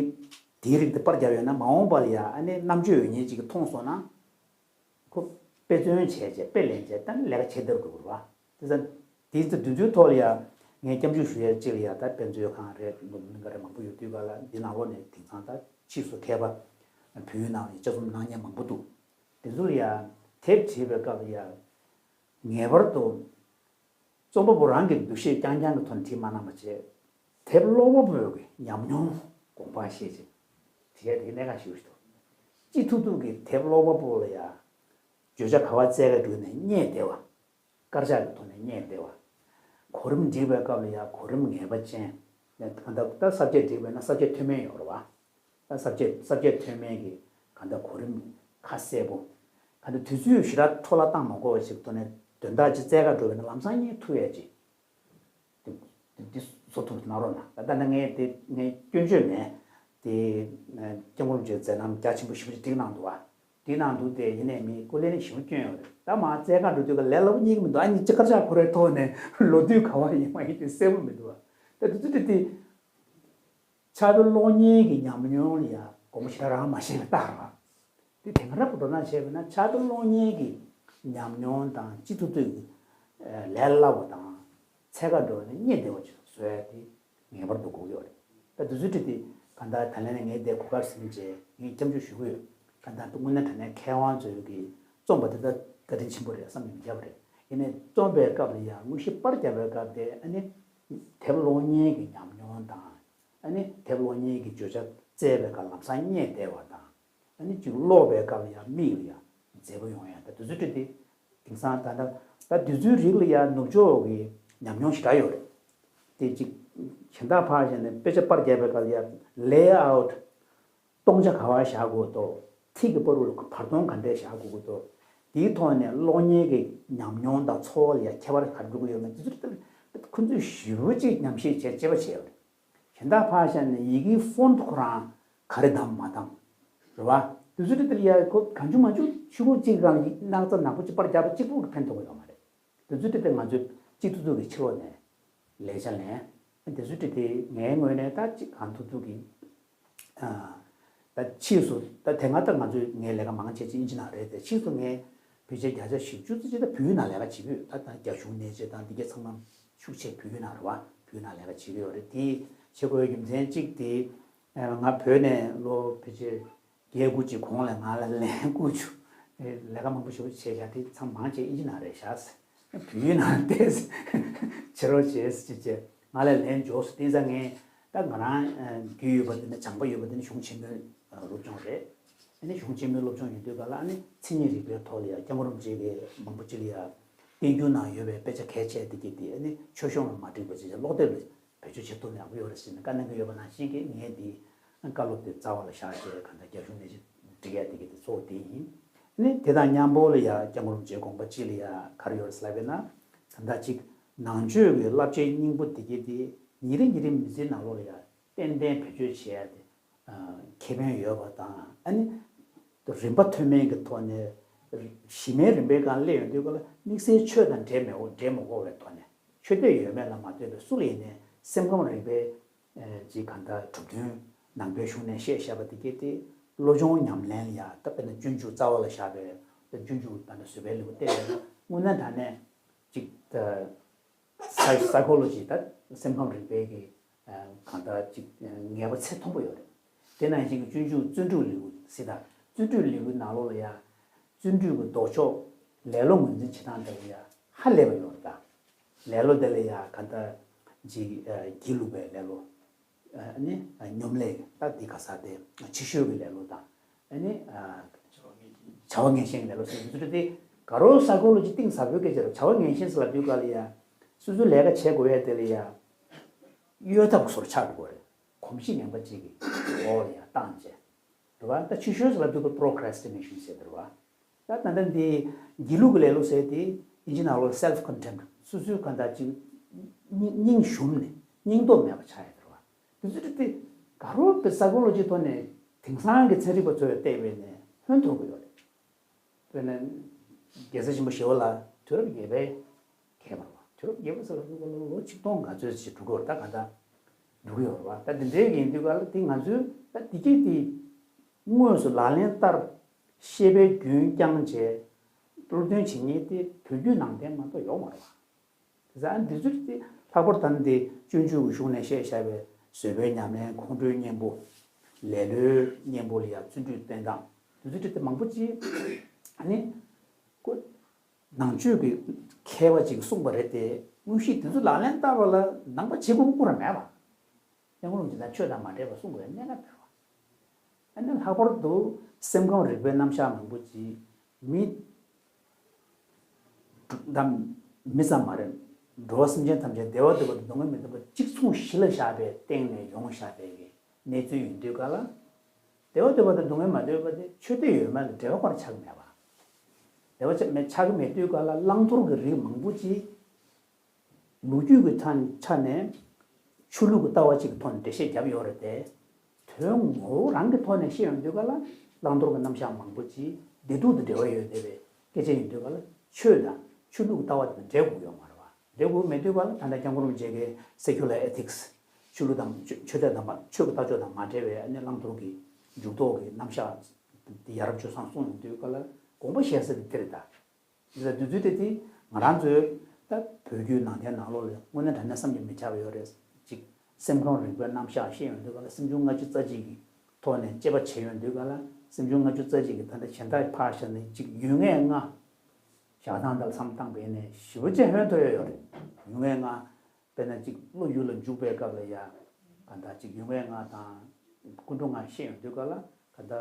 དེའི་རིགས་དེ་པར་བརྒྱབ་ཡོད་ན་མ་འོངས་པ་ལ་ཡ་ཨ་ནི་རྣམ་དཔྱོད་ཡོད་མཁན་ཅིག་གིས་མཐོང་སོང་ན། ཁོ་དཔེ་མཚོན་བྱས་བྱས་དཔེ་ལེན་བྱས་ད་ནི་ལས་ཀ་བྱེད་བསྡད་འགྲོ་གི་རེད་བ། དེ་ཙང་དེའི་ཚེ་དུས་ཚོད་ཐོག་ལ་ཡ་ངས་སྐྱབས་འཇུག་ཞུ་ཡ་ཅིག་ལ་ཡ་ད་དཔེ་མཛོད་ཁང་རེད་འདུག་མི་འགའ་རེ་མང་པོ་ཡོད་དུས་ག་ལ་འདི་ནང་ལོགས་ནས་དེང་སང་ད་ཕྱིས་སུ་མཁས་པ་བོད་ཡིག་ནང་ནས་དཔྱད་རྩོམ་གནང་མཁན་མང་པོ་འདུག་དེ་ཚོ་ལ་ཡ་དེབ་བྲིས་པའི་སྐབས་ལ་ཡ་ངེས་པར་དུ། རྩོམ་པ་པོ་རང་གི་འདུ་ཤེས་རྐྱང་རྐྱང་གི་ཐོག་ནས་བྲིས་མ་གནང་བ་བྱས། དེབ་ཀློག་པ་པོའི་གི་ཉམས་མྱོང་དགོངས་པ་བཞེས་བྱས། བྲིས་ཡ་དེ་གནད་འགག་ཞེ་པོ་ཞིག་འདུག་སྤྱི་འཐུས་ཐུབ་ཀྱི་དེབ་ཀློག་པ་པོ་ལ་ཡ། བརྗོད་བྱ་ག་བ་བཙལ་ག་འགྲོ་ནས་རྙེད་བདེ་བ། དཀར་ཆག་གི་ཐོག་ནས་རྙེད་བདེ་བ། གོ་རིམ་སྒྲིག་པའི་སྐབས་ལ་ཡ་གོ་རིམ་ངེས་པ་ཅན། ད་ལྟ་ད་ས་བཅད་སྒྲིག་པ་ཡིན་ན་ས་བཅད་མཐོ་དམན་ཡོད་རེད་བ། ད་ས་བཅད་ས་བཅད་མཐོ་དམན་གྱི་གང་ལྟར་གོ་རིམ་ཁ་གསལ་པོ། ཨ་ནི་དུས་ཚོད་ཞེ་དྲག་འཕྲོ་བརླག་བཏང་མ་དགོས་པ་ཞིག་ཐོག་ནས་དོན་དག་ཅིག་བཙལ་ག་འགྲོ་བས་ན་ལམ་སང་རྙེད་ཐུབ་ཡ་ཅིག་དེ་དེ་བཟོ་ཐུབ་གནང་རོགས་གནང་། ད་ལྟ་ནི་ངས་དེ་ངས་སྐྱོན་བརྗོད་མེད། དེ་སྐྱབས་མགོན་རིན་པོ་ཆེས་མཛད་རྣམ་རྒྱ་ཆེན་པོ་ཞེ་པོ་ཅིག་བསྒྲིགས་གནང་འདུག་བ། བསྒྲིགས་གནང་འདུག་སྟེ་ཡིན་ནའི་མི་སྐུ་ལས་ནི་ཞེ་པོ་སྐྱོན་ཡོད་རེད། ད་མ་བཙལ་ག་འགྲོ་དུས་ཀ་ལས་སླ་པོ་རྙེད་ཀྱི་མི་འདུག་ཨ་ནི་ཅི་དཀར་ཆག་ཁོ་རའི་ཐོག་ནས་ལོ་དུས་ག་བ་ཡིན་མ་ཡིན་དེ་གསལ་པོ་མི་འདུག་བ། ད་དུས་ཚོད་དེ་དེ། ཕྱག་དཔེ་ཀློག་མཁན་གྱི་ཉམས་མྱོང་ལ་ཡང་དགོངས་པ་ཞེ་དྲག་རང་མ་བཞེས་པའི་རྟགས་རེད་བ། དེ་དེང་རབས་ཀྱི་འགྲོ་སྟངས་བྱས་པ་ན་ཕྱག་དཔེ་ཀློག་མཁན་གྱི་ཉམས་མྱོང་དང་སྤྱི་ཚོགས་ཐོག་གི་ལས་སླ་བ་དང་འཚོལ་ག་འགྲོ་ནས་རྙེད་བདེ་བ་ཅིག་བཟོ་ཡ་དེ་ངེས་པར་དུ་དགོས་ཀྱི་ཡོད་རེད། ད་དུས་ཚོད་ཁྲིད་དེ་གང་ལྟར་ད་ལན་ནས་ངས་དེ་གོ་སྐབས་ཟིན་རྗེས་ངས་སྐྱབས་འཇུག་ཞུ་གི་ཡོད། གང་ལྟར་དངོས་གནས་དྲང་གནས་མཁས་དབང་ཚོས་ཀྱི་རྩོམ་པ་དེ་ད་བཀའ་དྲིན་ཆེན་པོ་རེད་བསམ་ནས་མི་བརྒྱབ་པ་རེད། ཡིན་ནའི་རྩོམ་པའི་སྐབས་ལ་ཡང་དངོས་གཞི་པར་བརྒྱབ་པའི་སྐབས་དེ་ཨ་ནི་དེབ་ཀློག་མཁན་གྱི་ཉམས་མྱོང་དང་། ཨ་ནི་དེབ་ཀློག་མཁན་གྱི་བརྗོད་བྱ་བཙལ་བའི་སྐབས་ལམ་སང་རྙེད་བདེ་བ་དང་། ཨ་ནི་ཅིག་ཀློག་པའི་སྐབས་ལ་ཡང་མིག་ལ་ཡང་མཛེས་པོ་ཡོང་ཡ་ད་དུས་ཚོད་ཁྲིད་དེ། དེང་སང་ད་ལྟ་ད་དུས་ཚོད་རིག་ལ་ཡང་ནུབ་ཕྱོགས་ཀྱི་ཉམས་མྱོང་ཞེ་དྲག་ཡོད་རེད། དེ་ཅིག་གཞན་དག་ཕར་བཞག་ནས་དཔེ་ཆ་པར་རྒྱབ་པའི་སྐབས་ལ་ཡང་ལེ་ཨའུ་ཊི། སྟོང་ཆ་ག་པར་བཞག་དགོས་འདུག་ཐིག་གི་བར་དུ་བར་སྟོང་ག་འདྲས་བཞག་དགོས་ཀྱི་འདུག་དེའི་ཐོག་ནས་གློག་བརྙན་གྱི་ཉམས་མྱོང་དང་ཚོར་བ་ལ་ཡང་ཁྱད་པར་ག་རེ་འགྲོ་གི་ཡོད་མེད་དེ་ཚོ་ཁོ་ཚོས་ཞེ་པོ་ཅིག་ཉམས་ཞིབ་བྱས་དཔྱད་པ་བྱས་ཡོད་རེད། གཞན་དག་ཕར་བཞག་ནས་ཡི་གེའི་ཕོན་ཊི་ཁོ་རང་ག་རེ་བདམས་མ་བདམས་རེད་བ། དེ་ཚོ་དེ་ལ་ཡང་ཁོ་གང་བྱུང་མང་བྱུང་ཤོག་གུ་གཅིག་སྒང་ལ་སྣག་ཚ་ནག་པོ་ཅིག་པར་རྒྱབ་པ་གཅིག་པུ་གིས་ཕན་ཐོགས་ཀྱི་ཡོད་མ་རེད། དེ་ཚོ་དེ་ལྟར་ང་ཚོས་གཅིག་ཏུ་ཏུ་གི་ཕྱི་ལོགས་ནས་ལས་བྱ་ལེན། དེ་ཚོ་དེ་དེ་ངའི་ངོས་ནས་ད་གཅིག་གང་ཐུབ་ཐུབ་ཀྱིས་ཨ། ད་ཕྱིས་སུ་ད་དེ་སྔ་ད་ང་ཚོས་ངའི་ལས་ཀ་མང་ཆེ་ཅིག་ཨིན་ཇི་ནང་རེད་དེ་ཕྱིས་སུ་ངས་བོད་ཆས་བརྒྱ་ཆ་བཞི་བཅུ་ཙམ་ཅིག་ད་བོད་ནང་ལས་ཀ་བྱེད་ཀྱི་ཡོད། ད་ད་རྒྱ་གཞུང་གནད་བཅས་དང་འདི་གས་ཚང་མ་ཤུགས་ཆེ་བོད་ནང་རེད་བ། བོད་ནང་ལས་ཀ་བྱེད་ཀྱི་ཡོད་རེད། དེ་བྱེད་དགོས་རྒྱུ་མཚན་གཅིག་དེ་ང་བོད་ནས་ལོ་བོད་ཆས་བརྒྱད་དགུ་ཅིག་གོང་ལ་ང་ལ་ལན་བསྐུར་བྱུང་། ལས་ཀ་མང་པོ་ཞེ་པོ་བྱས་བཞག་དེ་ཚང་མང་ཆེ་ཨིན་ཇི་ནང་རེད་བཞག་ཟེར། བོད་ནང་བལྟས་བྱེད་རོགས་བྱེད་ཟེར་བྱས་ང་ལ་ལན་འབྱོར་སོང་། དེ་ཙང་ངས་ད་ང་རང་རྒྱུས་ཡོད་པ་དེ་ནི་སྦྱངས་པ་ཡོད་པ་དེ་ནི་གཞུང་ཆེན་མོའི་སློབ་སྦྱོང་རེད། ཨ་ནི་གཞུང་ཆེན་མོའི་སློབ་སྦྱོང་ཡིན་དུས་ག་ལ་ཨ་ནི་མཚན་ཉིད་རིག་པའི་ཐོག་ལ་ཡང་སྐྱབས་མགོན་རིན་པོ་ཆེ་གིས་མང་པོ་ཅིག་ལ་ཡང་བསྟན་འགྱུར་ནང་ཡོད་པའི་དཔེ་ཆ་གལ་ཆེ་དེ་གས་དེ་ཨ་ནི་ཆོས་གཞུང་ལ་མ་འགྲིག་པ་ཅིག་ཀློག་དེབ་ལ་བེད་སྤྱོད་བྱེད་ཐུབ་ན་ཡག་པོ་ཡོད་རེད་ཟེར་ནས་བཀའ་གནང་གི་ཡོད་པ་ནང་བཞིན་གྱི་ངས་འདི་བཀའ་སློབ་དེ་རྩ་བ་ལ་བཞག་བྱས་གང་ལྟར་རྒྱ་གཞུང་ནས་ཅིག་འགྲིག་ཡ་དེ་གི་དེ་གཙོ་བོ་དེ་ཡིན། ནི་དེ་དང་མཉམ་པོ་ལ་ཡ་སྐྱབས་མགོན་རིན་པོ་ཆེའི་དགོངས་པ་གཅིག་ལ་ཡ་ག་རེ་ཡོད་རེད་ཟེར་ལབ་པས་ན། གང་ལྟར་ཅིག་ནང་ཆོས་ཀྱི་བསླབ་བྱའི་སྙིང་པོ་དེ་གི་དེ་ཉིན་རེ་ཉིན་རེ་མི་ཚེའི་ནང་ལོགས་ལ་ཡ་ཏན་ཏན་བེད་སྤྱོད་བྱེད་ཡ་དེ་ཁེ་ཕན་ཡོད་པ་དང་ཨ་ནི། རིམ་པ་མཐོ་དམན་གྱི་ཐོག་ནས་གཞི་མའི་རིམ་པའི་སྒང་སླེབས་ཡོང་དུས་སྐབས་ལ་དམིགས་བསལ་ཆོས་དང་འབྲེལ་མེད་འོ་འབྲེལ་མི་དགོས་པའི་ཐོག་ནས་ཆོས་དད་ཡོད་མེད་ལ་མ་ལྟོས་པའི་སུ་ལ་ཡིན་ནའི་སེམས་ཁམས་རིག་པའི་ཅིག་གང་ལྟར་གྲུབ་དོན་ནང་པའི་གཞུང་ནས་བཤད་བཞག་པ་དེ་གས་དེ་བློ་སྦྱོང་ཉམས་ལེན་ལ་ཡང་ད་དཔེར་ན་སྤྱོད་འཇུག་རྩ་བ་ལ་བཞག་པའི་སྤྱོད་འཇུག་ད་ལྟ་བཟོད་པའི་ལེའུ་བལྟས་པ་ཡིན་ན་དངོས་གནས་དྲང་གནས་ཅིག་ད། སའི་སའི་ཁོ་ལོ་ཇི་ད་སེམས་ཁམས་རིག་པའི་གི་གང་ལྟར་ཅིག་ངེས་པ་ཚད་མཐོན་པོ་ཡོད་རེད། དེ་ནང་བཞིན་གྱི་སྤྱོད་འཇུག་བརྩོན་འགྲུས་ལེའུ་ཟེར་ད་བརྩོན་འགྲུས་ལེའུའི་ནང་ལོགས་ལ་ཡང་བརྩོན་འགྲུས་ཀྱི་ལྡོག་ཕྱོགས་ལེ་ལོ་ངོས་འཛིན་བྱེད་སྟངས་དེ་ལ་ཡང་ཧ་ལས་པ་ཡོད་རེད་ད། ལེ་ལོ་དེ་ལ་ཡང་གང་ལྟར་ཅིག་སྒྱིད་ལུག་པའི་ལེ་ལོ། ཨ་ནི་སྙོམ་ལས་ད་འདི་ག་ས་དེ་ཕྱི་བཤོལ་གྱི་ལེ་ལོ་དང་ཨ་ནི་བྱ་བ་ངན་ཞེན་གྱི་ལེ་ལོ་ཟེར་ཚུལ་དེ་ག་རོ་སའི་ཁོ་ལོ་ཇི་གཏིང་ཟབ་པོའི་སྐད་ཆ་རེད། བྱ་བ་ངན་ཞེན་ཟེར་ལབ་དུས་ག་ལ་ཡ་སོ་སོའི་ལས་ཀ་བྱེད་དགོས་ཡ་དེ་ལ་ཡ་གཡོལ་ཐབས་སོར་ཆགས་དགོས་རེད། གོམས་གཤིས་ངན་པ་ཅིག་གི་འོག་ལ་ཡ་བཏང་བྱས་རེད་བ། ད་ཕྱི་བཤོལ་ཟེར་ལབ་དུས་ཀ་procrastination་ཟེར་དེ་རེད་བ། ད་ད་ལྟ་འདི་སྒྱིད་ལུག་གི་ལེ་ལོ་ཟེར་དེ་ཨིན་ཇི་ནང་ལོགས་self contempt་སོ་སོའི་གང་ལྟར་ཅིག་སྙིང་སྙིང་ཞུམ་ནས་སྙིང་སྟོབས་མེད་པ་ཆགས་ཡོད་རེད་བ། དེ་ཚོ་དེ་ག་རོ་པའི་སའི་ཁོ་ལོ་ཇི་ཐོག་ནས་དེང་སང་གི་ཚན་རིག་པ་ཚོས་བལྟས་པས་ནས་ཧོན་ཐོར་གི་ཡོད་རེད། དཔེར་ན་རྒྱལ་སྲས་ཆེན་པོ་ཞི་བ་ལྷ་དུས་རབས་བརྒྱད་པའི་མཁས་པ་རེད་བ། དུས་རབས་བརྒྱད་པ་ཟེར་ལ་ལོ་ལོ་ཆིག་སྟོང་ག་ཚོད་ཅིག་འགྲོ་གི་ཡོད་རེད། ད་ག་ད་འགྲོ་གི་ཡོད་རེད་བ། ད་དེ་འདྲའི་ཡིན་དུས་ག་ལ་དེ་ང་ཚོས་ད་དེ་གས་དེ་དངོས་སུ་ལག་ལེན་བསྟར། ཤེས་པའི་རྒྱུན་བསྐྱངས་བྱས་བློ་འདོན་བྱེད་མཁན་དེ་བོད་བརྒྱུད་ནང་བསྟན་མ་གཏོགས་ཡོད་མ་རེད་བ། དེ་ཚོ་ཨ་འདི་ཚོ་དེ་ལྷག་པར་ད་ནི་དེ་སྤྱོད་འཇུག་གི་གཞུང་ནས་བཤད་བཞག་པའི་བཟོད་པའི་ཉམས་ལེན་ཁོང་ཁྲོའི་གཉེན་པོ། ལེ་ལོའི་གཉེན་པོ་ལ་ཡང་བརྩོན་འགྲུས་བསྟེན་སྟངས་དེ་ཚོ་དེ་མང་པོ་ཅིག་ཨ་ནི་ཀོ་ནང་ཆོས་ཀྱི་མཁས་པ་ཅིག་གསུངས་པ་རེད་དེ་དངོས་གཞི་དེ་ཚོ་ལག་ལེན་བསྟར་བ་ལ་ནང་པ་བྱེད་དགོས་ཀྱི་ཀུ་ར་མེད་པ། སྐྱབས་མགོན་རིན་པོ་ཆེ་དང་ཆོས་དང་མ་འདྲེས་པ་གསུང་དགོས་གནད་འགག་ཕེབས་པ། ཨ་ནི་ལྷག་པར་དུ་སེམས་ཁམས་རིག་པའི་རྣམ་གཞག་མང་པོ་ཅིག་མི་དང་མི་ཙམ་མ་རེད། འགྲོ་བ་སེམས་ཅན་ཐམས་ཅད་བདེ་བ་འདོད་པ་དང་སྡུག་བསྔལ་མི་འདོད་པ་གཅིག་མཚུངས་གཞི་ལ་བཞག་པའི་སྟེང་ནས་ཡོང་བཞག་པའི་གི་གནས་ཚུལ་ཡིན་དུས་ག་ལ། བདེ་བ་འདོད་པ་དང་སྡུག་བསྔལ་མ་འདོད་པ་དེ་ཆོས་དད་ཡོད་མེད་ལ་འབྲེལ་བ་ཁོ་རང་ཆགས་མེད་པ། བདེ་བ་ཆགས་མེད་ཆགས་ཀྱི་མེད་དུས་ག་ལ་བླང་དོར་གྱི་རིགས་མང་པོ་ཅིག་ལོ་རྒྱུས་ཀྱི་ཐད་ཆ་ནས་ཆོས་ལུགས་ཀྱི་ལྟ་བ་གཅིག་གི་ཐོག་ནས་འགྲེལ་བཤད་བརྒྱབ་ཡོད་རེད་དེ། དོན་ངོ་བོ་རང་གི་ཐོག་ནས་བཤད་ཡོང་དུས་ག་ལ་བླང་དོར་གྱི་རྣམ་གཞག་མང་པོ་ཅིག་བདེ་སྡུག་དང་འབྲེལ་བ་ཡོད་བསྡད་པའི་སྐད་ཆ་ཡིན་དུས་ག་ལ་ཆོས་དང་ཆོས་ལུགས་ཀྱི་ལྟ་བ་དེ་དང་འབྲེལ་དགོས་ཡོད་མ་རེད་བ། འབྲེལ་དགོས་མེད་དུས་ག་ལ་ད་ལྟ་སྐྱབས་མགོན་རིན་པོ་ཆེ་གིས་secular ethics ཆོས་ལུགས་དང་ཆོས་ཆོས་དད་དང་མ་ཆོས་ཀྱི་ལྟ་ཕྱོགས་དང་མ་འབྲེལ་བའི་ཨ་ནི་བླང་དོར་གྱི་འཇུག་ལྡོག་གི་རྣམ་གཞག་དེ་ཡ་རབས་སྤྱོད་བཟང་གསུངས་ཡོང་དུས་ག་ལ་དགོངས་པ་བཞེས་ས་དེ་དེ་རེད་ད། འདི་ལ་འདི་ཚོའི་སྟེང་དེ་ང་རང་ཚོའི་ད་བོད་བརྒྱུད་ནང་བསྟན་ནང་ལོགས་ལ་དངོས་གནས་དྲང་གནས་བསམ་གྱིས་མི་ཁྱབ་པ་ཡོད་རེད། ཅིག་སེམས་ཁམས་རིག་པའི་རྣམ་གཞག་བཤད་ཡོང་དུས་ག་ལ་སེམས་བྱུང་ལྔ་བཅུ་རྩ་གཅིག་གི་ཐོག་ནས་དཔྱད་པ་བྱས་ཡོང་དུས་ག་ལ་སེམས་བྱུང་ལྔ་བཅུ་རྩ་གཅིག་གི་ད་ལྟ་གཞན་དག་ཕར་བཞག་ནས་ཅིག་ཡུལ་ངེས་ལྔ་བཞག་སྟངས་དང་བསམ་སྟངས་བས་ནས་ཞེ་པོ་ཅིག་ཧོན་ཐོར་ཡོད་ཡོད་རེད། ཡུལ་ངེས་ལྔ་དཔེར་ན་ཅིག་བློ་ཡུལ་ལ་འཇུག་པའི་སྐབས་ལ་ཡ་ག་ད་ཅིག་ཡུལ་ངེས་ལྔ་དང་ཀུན་འགྲོ་ལྔ་བཤད་ཡོང་དུས་ག་ལ་ག་ད།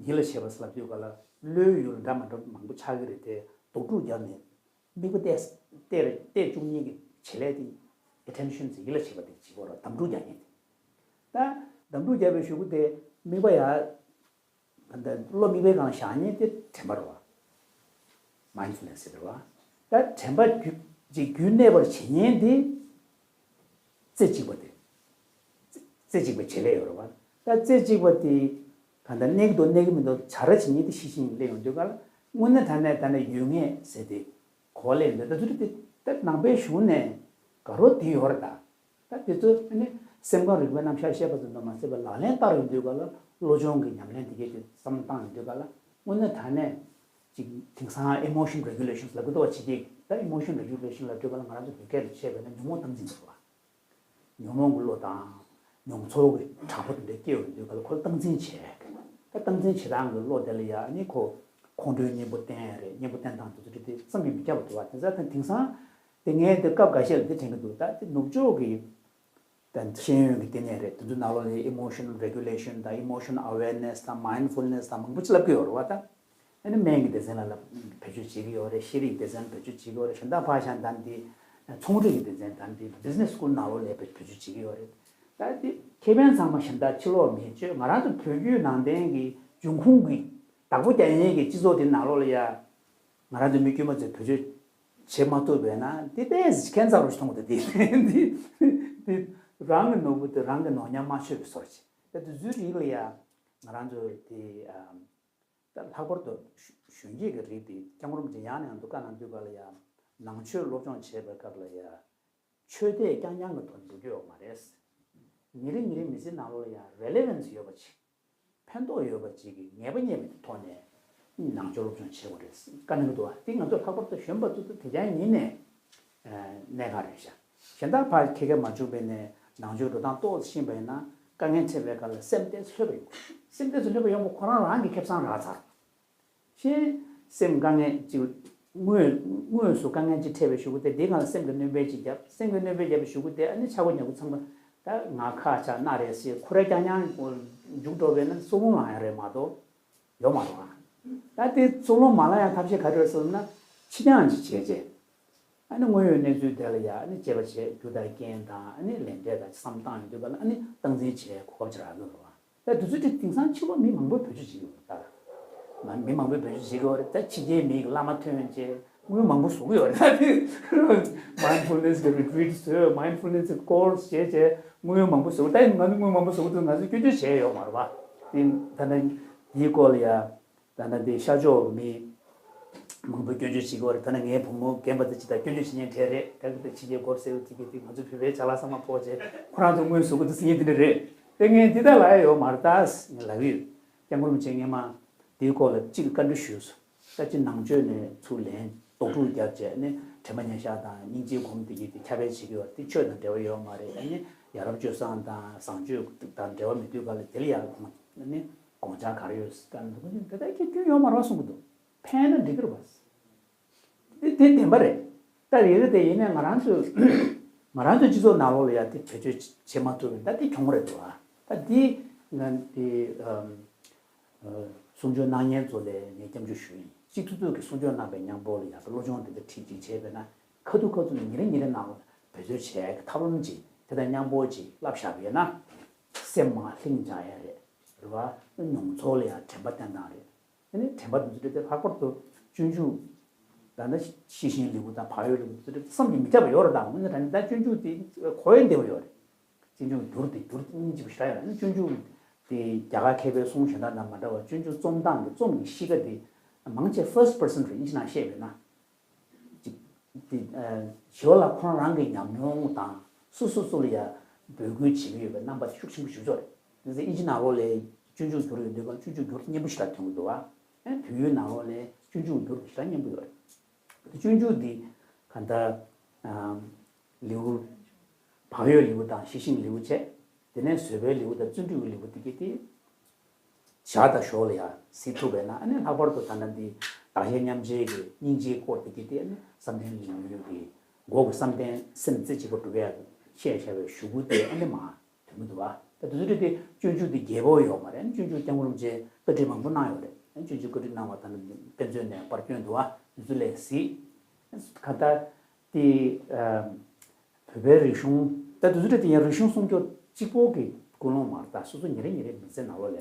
ཉིད་ལ་བྱེད་པ་ཟེར་ལབ་དུས་ག་ལ་བློའི་ཡུལ་འདྲ་མ་འདྲ་མང་པོ་ཆགས་ཀྱི་རེད་དེ། རྡོག་ཕྲུག་བརྒྱབ་ནས་དམིགས་པ་གཏད་གཏད་གཏད་བཅུག་མཁན་གྱི་བྱེད་ལས་དེ་attention ཟེར་ཡིད་ལ་བྱེད་པ་དེ་བྱེད་དགོས་རེད། དམ་ཕྲུག་རྒྱག་མཁན་དེ། ད་དམ་ཕྲུག་བརྒྱབ་པའི་གཞུག་གུ་དེ་དམིགས་པ་ཡ་ད་བློ་དམིགས་པའི་སྒང་བཞག་མཁན་དེ་དྲན་པ་རེད་བ། mindfulness ཟེར་བ། ད་དྲན་པ་རྒྱུད་ཅིག་རྒྱུད་གནས་པར་བྱེད་མཁན་དེ། རྩེ་གཅིག་པ་དེ། རྩེ་གཅིག་པའི་བྱེད་ལས་ཡོད་རེད་བ། ད་རྩེ་གཅིག་པ་དེ་ག་འདྲ་གནས་ཀྱི་འདུག་གནས་ཀྱི་མི་འདུག་བྱ་ར་བྱེད་མཁན་དེ་ཤེས་བཞིན་སླེབས་ཡོང་དུས་ག་ལ་དངོས་གནས་དྲང་གནས་ད་ནི་ཡུལ་ངེས་ཟེར་དེ་གོ་བ་ལེན་འདུག་ད་དུས་དེ་ད་ནང་པའི་གཞུང་ནས་དགའ་རབ་དེ་ཡོད་རེད་ད། ད་དེ་ཚོ་ནི་སེམས་ཁམས་རིག་པའི་རྣམ་གཞག་བཤད་པ་ཙམ་དུ་མ་ཟད་པར་ལག་ལེན་བསྟར་ཡོང་དུས་ག་ལ་བློ་སྦྱོང་གི་ཉམས་ལེན་དེ་གས་དེ་བསམ་བློ་བཏང་ཡོང་དུས་ག་ལ་དངོས་གནས་དྲང་གནས། ཅིག་དེང་སང་emotion regulation ལབ་ཀྱི་འདུག་བ། ཕྱི་རྒྱལ་ད་emotion regulation ལབ་དུས་ག་ལ་ང་རང་ཚོ་བོད་སྐད་དུ་བཤད་པ་ན་ཉོན་མོངས་སྟངས་འཛིན་ཟེར་བ། ཉོན་མོངས་ཀྱི་བློ་དང་ཉོང་ཚོར་གྱི་དྲག་པོ་དེ་འདྲ་སྐྱེ་ཡོང་དུས་ག་ལ་ཁོ་ལ་སྟངས་འཛིན་བྱས། ད་སྟངས་འཛིན་བྱེད་སྟངས་ཀྱི་བློ་དེ་ལ་ཡ་ཨ་ནི་ཁོ་ཁོང་ཁྲོའི་གཉེན་པོ་བསྟེན་ཡ་རེད། གཉེན་པོ་བསྟེན་སྟངས་དེ་ཚོ་དེ་བསམ་གྱིས་མི་ཁྱབ་པ་འདུག་བ། དེ་ཚ་ད་དེང་སང་དེ་ངས་དེ་སྐབས་འགའ་ཤས་ལ་དེ་དྲན་གྱི་འདུག་ད་དེ་ནུབ་ཕྱོགས་ཀྱི། ད་ཤེས་ཡོན་གྱི་ལྟེ་གནས་རེད། དེ་ཚོའི་ནང་ལོགས་ལ་emotional regulation དང་emotional awareness དང་mindfulness དང་མང་པོ་ཅིག་ལབ་ཀྱི་ཡོད་རེད་བ། ད་ཨ་ནི་སྨན་གྱི་སྡེ་ཚན་ལ་ལབ་བེད་སྤྱོད་བྱེད་ཀྱི་ཡོད་རེད། ཤེས་རིག་སྡེ་ཚན་ལ་བེད་སྤྱོད་བྱེད་ཀྱི་ཡོད་རེད། གཞན་དག་ཕར་བཞག་ད་འདི་ཚོང་རིག་གི་སྡེ་ཚན་ད་འདི་business school ནང་ལོགས་ལ་བེད་སྤྱོད་བྱེད་ཀྱི་ཡོད་རེད། ད་འདི་ཁེ་ཕན་ཚང་མ་གཞན་དག་ཕྱི་ལོགས་མི་བཅོས། ང་རང་ཚོ་བོད་བརྒྱུད་ནང་བསྟན་གྱི་འབྱུང་ཁུངས་ཀྱི་བདག་པོ་རྒྱག་མཁན་གྱི་སྤྱི་ཚོགས་འདི་ནང་ལོགས་ལ་ཡ། ང་རང་ཚོ་མི་དཀྱུས་མ་ཚོས་བེད་སྤྱོད་བྱེད་མ་ཐུབ་པས་ན་འདི་ཏོག་ཙམ་ཁྱད་མཚར་པོ་ཞིག་མཐོང་གི་འདུག་འདི་འདི་འདི་རང་གི་ནོར་བུ་དེ་རང་གི་ནོར་ཉམས་མ་ཆོད་པའི་བཟོ་འདྲ་ཅིག་ད་དེ་ཚོའི་རིགས་ལ་ཡ་ང་རང་ཚོ་དེ་ཨམ་ད་ལྷག་པར་དུ་གཞོན་གཞོན་སྐྱེས་ཀྱི་རིགས་དེ་སྐྱབས་མགོན་རིན་པོ་ཆེ་ཡང་ནས་ཡང་དུ་བཀའ་གནང་དུས་ག་ལ་ཡ་ནང་ཆོས་སློབ་སྦྱོང་བྱེད་པའི་སྐབས་ལ་ཡ་ཆོས་དད་རྐྱང་རྐྱང་གི་ཐོག་ནས་འགྲོ་རྒྱུ་ཡོད་མ་རེད། ཉིན་རེ་ཉིན་རེ་མི་ཚེའི་ནང་ལོགས་ལ་ཡ་relevance ཡོད་པ་ཅིག་ཕན་ཐོགས་ཡོད་པ་ཅིག་གི་ངེས་པ་རྙེད་པའི་ཐོག་ནས་ནང་ཆོས་སློབ་སྦྱོང་བྱེད་དགོས་རེད་བཀའ་གནང་གི་འདུག་བ། དེ་ང་ཚོ་ལྷག་པར་དུ་གཞོན་པ་ཚོ་དེ་གྱང་ཡིན་ནས་གནད་འགག་རེད་ཤག་གཞན་དག་ཕར་ཁྱེད་ཀྱིས་མ་བྱུང་བས་ནས་ནང་ཆོས་འགྲོ་སྟངས་ཏོག་ཙམ་ཤེས་པ་ཡིན་ན་དཀའ་ངལ་འཕྲད་པའི་སྐབས་ལ་སེམས་ཏོག་ཙམ་ལྷོད་པ་ཡོང་གི་རེད། སེམས་ཏོག་ཙམ་ལྷོད་པ་ཡོང་བ་ཁོ་རང་རང་གི་ཁེ་བཟང་རག་ཚར། གཞན་སེམས་དཀའ་ངལ་ཅིག་དངོས་དངོས་སུ་དཀའ་ངལ་ཅིག་འཕྲད་པའི་གཞུག་གུ་དེ་འདི་སྒང་ལ་སེམས་ཀྱི་སྣོན་པ་ཅིག་བརྒྱབ། སེམས་ཀྱི་སྣོན་པ་བརྒྱབ་པའི་གཞུག་གུ་དེ་ཨ་ནི་ཆག་སྒོ་ཉག་སྒོ་ཚང་མ་ད་ང་ཁ་ཆག་སྣ་རལ་སེ་ཁོ་རང་རྐྱང་རྐྱང་མཇུག་འགྲོ་བས་ན་སྲོག་རླུང་ལངས་ཡ་རེད་མ་གཏོགས་ཡོད་མ་རེད་བ། ད་དེ་སྲོག་རླུང་མ་ལངས་ཡ་ཐབས་ཤེས་ག་རེ་རེད་ཟེར་ན་ཕྱི་འགྱངས་ཅིག་བྱས་རྗེས། ཨ་ནི་དངོས་ཡོད་གནས་ཚུལ་དེ་ལ་ཡ་ཨ་ནི་དཔྱད་པ་བྱས་རྒྱུ་དང་རྐྱེན་དང་ཨ་ནི་ལན་འདེབས་དང་བསམ་བཏང་ཡོང་དུས་ག་ལ་ཨ་ནི་སྟངས་འཛིན་བྱས་གོ་སྐབས་ཅིག་རག་གི་ཡོད་རེད་བ། ད་དུས་ཚོད་དེ་དེང་སང་ཕྱི་ལོགས་མི་མང་པོས་བེད་སྤྱོད་བྱེད་ཀྱི་ཡོད་རེད་ད། མ་མི་མང་པོས་བེད་སྤྱོད་བྱེད་ཀྱི་ཡོད་རེད། ད་ཕྱི་རྒྱལ་མིའི་བླ་མ་ཐོན་བྱས་དངུལ་མང་པོ་བཟོ་གི་ཡོད་རེད་ད། དེ་mindfulness་གི་retreat་བཟོས། mindfulness་གི་course་བྱས་བྱས་དངུལ་མང་པོ་བཟོ་གི། ད་ཡིན་ང་ཚོ་དངུལ་མང་པོ་བཟོ་གི་འདུག་ང་ཚོས་སྐྱོན་བརྗོད་བྱས་ཡོད་མ་རེད་བ། དེ་ད་ལྟ་འདིའི་སྐོར་ལ་ཡ། ད་ལྟ་འདི་ཤར་ཕྱོགས་མི་མང་པོས་སྐྱོན་བརྗོད་བྱེད་ཀྱི་ཡོད་རེད། ད་ནི་ངའི་བུ་མོ་རྒན་པ་དེ་ཅི་ལྟར་སྐྱོན་བརྗོད་བྱེད་མཁན་གྲས་རེད། ད་གི་ད་ཕྱི་རྒྱལ་སྐོར་ཟེར་བ་དེ་གི་དེ་ང་ཚོ་བོད་པའི་ཅ་ལག་ཚང་མ་ཕོག་བྱས་ཁོ་རང་ཚོ་དངུལ་བཟོ་གི་འདུག་ཟེར་མཁན་དེ་འདྲ་རེད། དེ་ངས་འདི་ལྟར་ལབ་ཡ་ཡོད་མ་རེད་ད་ངས་ལབ་ཀྱི་ཡོད། སྐྱབས་མགོན་རིན་པོ་ཆེ་སྔོན་མ་འདིའི་སྐོར་ལ་གཅིག་བཀའ་འདྲི་ཞུས་སོང་། ད་ཅི་ནང་ཆོས་ནས་ཚུར་ལན་རྡོག་ཕྲུག་བརྒྱབ་བྱས་ནས་དྲན་པ་ཉེར་བཞག་དང་སྙིང་རྗེའི་སྒོམ་དེ་གི་དེ་ཁྱབ་སྤེལ་བྱེད་ཀྱི་ཡོད་རེད། དེ་ཆོས་དང་འབྲེལ་བ་ཡོད་མ་རེད། ཨ་ནི་ཡ་རབས་སྤྱོད་བཟང་དང་བཟང་སྤྱོད་དང་འབྲེལ་བ་མེད་དུས་ག་ལ་དེ་ལ་ཡ་ཨ་ནི་དགོངས་འཆར་ག་རེ་ཡོད་ཟེར་ད་འདུག་ནི་དེ་ལྟར་གྱི་སྐྱོན་ཡོད་མ་རེད་བསམ་གྱི་འདུག་ཕན་ན་འགྲིག་གི་རེད་བ། དེ་དེ་བདེན་པ་རེད། ད་རེད་རེད་དེ་ཡིན་ནའི་ང་རང་ཚོས་ང་རང་ཚོའི་སྤྱི་ཚོགས་ནང་ལོགས་ལ་ཡ་དེ་བེད་སྤྱོད་བྱེད་མ་ཐུབ་པ་ཡིན་ད་དེ་གྱོང་རེད་འདུག་ཨ། ད་དེ་ང་དེ་གསུང་ཆོས་གནང་མཁན་ཚོ་ལ་ངས་སྐྱབས་འཇུག་ཞུ་ཡིན། གཅིག་ཐུབ་ཐུབ་ཀྱི་གསུང་ཆོས་གནང་པའི་མཉམ་པོ་ལ་ཡ་བློ་སྦྱོང་དེ་འདྲ་ཁྲིད་ཅིག་བྱས་པས་ན་ཁ་ཐུག་ཁ་ཐུག་ནས་ཉིན་རེ་ཉིན་རེ་ནང་ལོགས་བེད་སྤྱོད་བྱེད་ཡ་གི་ཐབས་ལམ་ཅིག་དེ་དང་མཉམ་པོ་ཅིག་བསླབ་བཞག་པ་ཡིན་ན་སེམས་མ་ལྷིང་འཇགས་ཡ་རེད། རེད་བ། མྱོང་ཚོར་ལ་ཡང་དྲན་པ་བསྟེན་སྟངས་རེད། ཨ་ནི་དྲན་པ་དེ་ཚོ་དེ་ལྷག་པར་དུ་སྤྱོད་འཇུག་ད་ལྟ་ཤེས་བཞིན་ལེའུ་དང་བག་ཡོད་ལེའུ་དེ་ཚོ་བསམ་གྱིས་མི་ཁྱབ་པ་ཡོད་རེད། དང་དངོས་གནས་དྲང་གནས་ད་སྤྱོད་འཇུག་དེ་གོ་ཡ་བདེ་པོ་ཡོད་རེད། སྤྱོད་འཇུག་འགྱུར་དེ་འགྱུར་སྙིང་རྗེ་པོ་ཞེ་དྲག་ཡོད་རེད། སྤྱོད་འཇུག་དེ་རྒྱ་གར་མཁས་པའི་གསུང་གཞན་དག་དང་མ་འདྲ་བར་སྤྱོད་འཇུག་རྩོམ་སྟངས་དེ་རྩོམ་གྱི་གཤིས་ཀ་དེ་མང་ཆེ་first person རེད། ཨིན་ཇི་ནང་བཤད་པས་ན། ཅིག་དེ་ཞི་བ་ལྷ་ཁོ་རང་རང་གི་ཉམས་མྱོང་དང་སོ་སོ་སོ་ལ་ཡ་འབོད་སྐུལ་བྱེད་ཀྱི་ཡོད་པའི་རྣམ་པ་དེ་ཤུགས་ཆེན་པོ་ཞིག་ཚོར་རེད། དེ་ཚེ་ཨིན་ཇི་ནང་ལོགས་ལ་སྤྱོད་འཇུག་འགྱུར་ཡོད་འདུག་གམ། སྤྱོད་འཇུག་འགྱུར་སྙན་པོ་ཞིག་ལ་ཐོན་གྱི་འདུག་བ། ཨ་བོད་ཡིག་ནང་ལོགས་ལ་སྤྱོད་འཇུག་འགྱུར་ཞེ་དྲག་སྙན་པོ་ཡོད་རེད། སྤྱོད་འཇུག་འདི་ག་འདྲ་ཨམ་ལེའུ་བག་ཡོད་ལེའུ་དང་ཤེས་བཞིན་ལེའུ་བྱས། དེ་ནས་བཟོད་པའི་ལེའུ་དང་བརྩོན་འགྲུས་ཀྱི་ལེའུ་དེ་གི་དེ་བྱ་དང་ཞོར་ལ་ཡང་གཟིགས་ཐུབ་པས་ན། ཨ་ནི་ལྷག་པར་དུ་ད་ལྟ་འདི་བདག་གཞན་མཉམ་བརྗེའི་གི་སྙིང་རྗེའི་སྐོར་དེ་གི་དེ་ཨ་ནི་བསམ་གཏན་ལེའུ་གི་མགོ་གི་བསམ་གཏན་སེམས་རྩེ་གཅིག་པ་སྒྲུབ་ཡ་བཤད་བྱ་བའི་གཞུག་གུ་དེ་ཨ་ནི་མ་དོན་མི་འདུག་བ། ད་དེ་ཚོ་དེ་སྤྱོད་འཇུག་དེ་རྒྱས་པོ་ཡོད་མ་རེད། ཨ་ནི་སྤྱོད་འཇུག་སྐྱབས་མགོན་རིན་པོ་ཆེ་བཀའ་ཁྲིད་མང་པོ་གནང་ཡོད་རེད། ཨ་ནི་སྤྱོད་འཇུག་བཀའ་ཁྲིད་གནང་བ་ད་ནི་དཔེ་མཛོད་ནས་པར་བསྐྱོན་འདུག་བ། དེ་ཚོ་ལས་གཟིགས། ག་ད་དེ་ཨམ་བོད་པའི་རིག་གཞུང་། ད་དུས་ཚོད་དེ་ཡང་རིག་གཞུང་སྲུང་སྐྱོབ་གཅིག་པོ་གི་ཀུན་སློང་མ་རེད། ད་སོ་སོ་ཉིན་རེ་ཉིན་རེ་མི་ཚེ་ནང་ལོགས་ལ་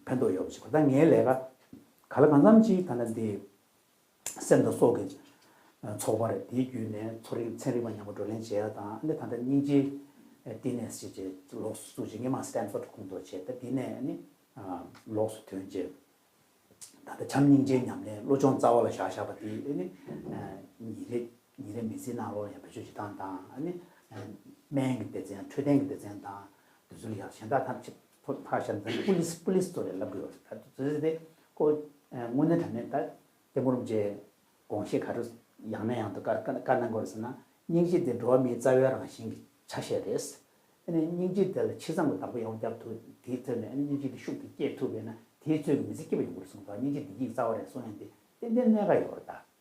ཕན་ཐོགས་ཡོད་པ་ཞིག་ད་ངའི་ལས་ཀ་ག་ལ་གང་འཚམ་ཅིག་ད་ལྟ་འདི་སེམས་དང་སྲོག་གི་ཚོགས་པ་རེད། དེའི་བརྒྱུད་ནས་ཚན་རིག་ཚན་རིག་པ་མཉམ་པོ་བགྲོ་གླེང་བྱེད་ཡ་དང་། འདི་ད་ལྟ་སྙིང་རྗེ་བསྟི་གནས་ཞེས་བྱས་ལོགས་སུ་བཙུགས་བྱས། སྔོན་མ་སི་ཊན་ཕོར་ཌི་ཁོངས་གཏོགས་བྱས། ད་དེ་ནས་ནི་ལོགས་སུ་ཐོན་རྗེས། ད་ལྟ་བྱམས་སྙིང་རྗེའི་ཉམས་ལེན་བློ་སྦྱོང་རྩ་བ་ལ་བཞག་བཞག་པ་དེ་ནི་ཉིན་རེ་ཉིན་རེ་མི་ཚེའི་ནང་ལོགས་ཡང་བེད་སྤྱོད་བྱེད་སྟངས་དང་། ཨ་ནི་སྨན་གྱི་སྡེ་ཚན། འཕྲོད་བསྟེན་གྱི་སྡེ་ཚན་དང་། དེ་ཚོ་ལ་ཡང་གཞན་དག་ཐམས་ཅད་ཕར་བཞག་ན་པུ་ལིས་པུ་ལིས་ཚོ་ལས་ལབ་དགོས་པ་རེད། ད་དེ་ཚོ་དེ་ཁོ་དངོས་གནས་དྲང་གནས་ད་སྐྱབས་མགོན་རིན་པོ་ཆེའི་དགོངས་བཞེད་ག་རེ་ཡང་ནས་ཡང་དུ་བཀའ་བཀའ་བཀའ་གནང་དགོས་རེད་ཟེར་ན། སྙིང་རྗེ་དེ་འགྲོ་བ་མིའི་རྩ་བའི་རང་བཞིན་གྱི་ཆ་ཤས་རེད། ཨ་ནི་སྙིང་རྗེ་དེ་ལ་ཕྱི་མཚམས་ཀྱི་བདག་པོ་ཡོང་རྒྱབ་ཐུབ། དེའི་ཚོད་ནས་ཨ་ནི་སྙིང་རྗེ་དེ་ཤུགས་དེ་སྐྱེད་ཐུབ་པས་ན་དེའི་ཚོད་ཀྱི་མི་ཚེ་སྐྱིད་པ་ཡོང་གི་རེད་གསུངས་པ། སྙིང་རྗེ་བདེ་སྐྱིད་ཀྱི་རྩ་བ་རེད་གསུང་ཡ་དེ་ཏན་ཏན་གནད་འགག་ཡོད་རེད་ད།